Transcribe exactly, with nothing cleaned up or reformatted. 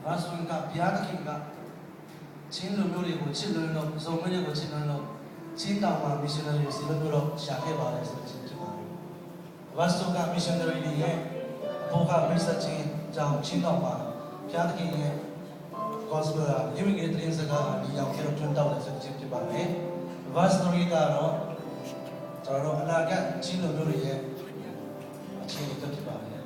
Verse two က ဘုရားသခင်က ချင်းလူမျိုးတွေကို ချစ်လွန်းလို့၊ ဇော်မွေးတွေကို ချစ်လွန်းလို့၊ ချင်းတောင်မှာ missionary ကို စေလွှတ်ပြီးတော့ ရှာခဲ့ပါတယ်ဆိုတဲ့ အချက်ဖြစ်ပါတယ်။ Verse two က missionary တွေရဲ့ အဖို့က မိတ်ဆက်ခြင်းကြောင့် ချင်းတောင်မှာ ဘုရားသခင်ရဲ့ gospel ဟာ ဟင်းမင်္ဂလာသတင်းစကားဟာ ဒီရောက်ခဲ့တော့ ထွန်းတောက်တယ်ဆိုတဲ့ အချက်ဖြစ်ပါတယ်။ Verse three ကတော့ ကျွန်တော်တို့ အနာဂတ် ချင်းလူမျိုးတွေရဲ့ အခြေအနေတစ်ဖြစ်ပါတယ်။